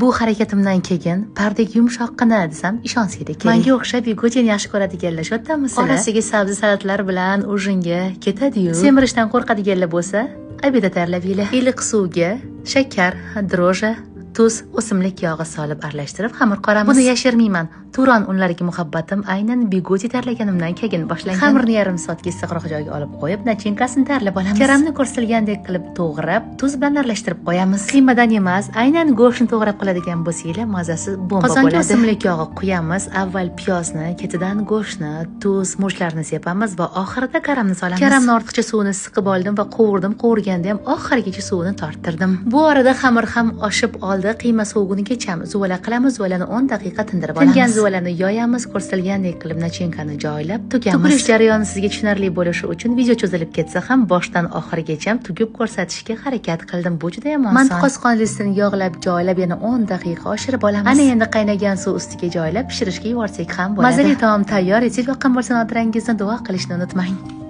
Bu harakatimdan keyin pardek yumshoqqina desam ishonsanglar kerak. Menga o'xshab bigotini yaxshi ko'radiganlar shu yerdamisizlar? Orasiga sabzi salatlar bilan ужин ga ketadi-yu. Semirishdan qo'rqadiganlar bo'lsa, обед da tayyorlab yeylar. Iliq suvga shakar, дрожжи, tuz, o'simlik yog'i solib aralashtirib xamir qoramiz. Buni yashirmayman. Turon unlariga muhabbatim aynan bigoti tayyorlaganimdan keyin boshlangan. Xamirni yarim soatga issiqroq joyga olib qo'yib, начинка sini tayyorlab olamiz. Karamni ko'rsatilgandek qilib to'g'rab, tuz bilan aralashtirib qo'yamiz. Qiymadan emas, aynan go'shtni to'g'rab qiladigan bo'lsanglar, mazasi bomba bo'ladi. Qozonga o'simlik yog'i quyamiz. Avval piyozni, ketidan go'shtni, tuz, murchlarni sepamiz va oxirida karamni solamiz. Karamni ortiqcha suvini siqib oldim va qovurdim. Qovurganda ham oxirigacha suvini torttirdim. Bu orada xamir ham oshib oldi. Qiyma sovugunigacha zuvala qilamiz. Zuvalani 10 daqiqa tindirib olamiz. Tingan zuvalani yoyamiz, ko'rsatilgandek qilib начинка ni joylab tugamiz. Tugilish jarayoni sizga tushunarli bo'lishi uchun video cho'zilib ketsa ham boshdan oxirigacha tugib ko'rsatishga harakat qildim. Bu juda ham oson. Manti qosqon listini yog'lab joylab yana 10 daqiqa oshirib olamiz. Ana endi qaynagan suv ustiga joylab pishirishga yuborsak ham bo'ladi. Mazali taom tayyor. Retsept yoqqan bo'lsa, notirangizni duo qilishni unutmang.